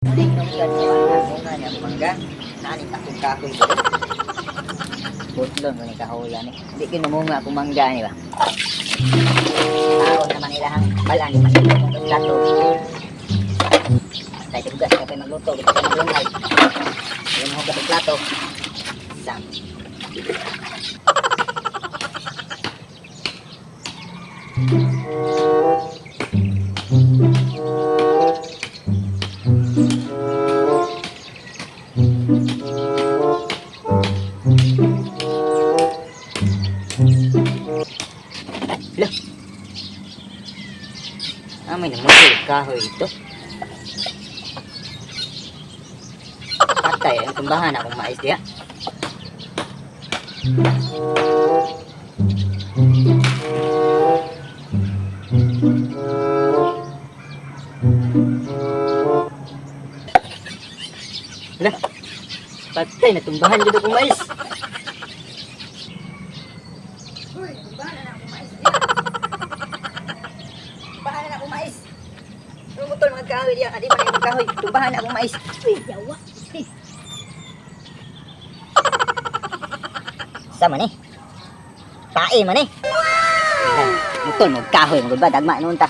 Hinungdan ko ang bunga niya mangga. Naaning akong kahoy diri. Butlon ko ni kahoyan ni. Di kinumunga akong mangga ni ba. Tao naman ilahang balaan ni masiglo kong plato. Tay tugas ka pa magluto, kita pa maglungay. Yung hugas sa plato. Sam. Lah. Ah, may namutol kahoy ito. Patay ang tumbahan akong mais diha. Lah. Patay na tumbahan jud akong mais. Uy, tumbahan na akong mais diha. Tumbahan na akong mais. Rumutol mga kahoy diha, adi pa na yung kahoy. Tumbahan na akong mais. Uy, yawa. Sama ni. Tae man eh. Mutol mo kahoy mo ba dagma noon ta.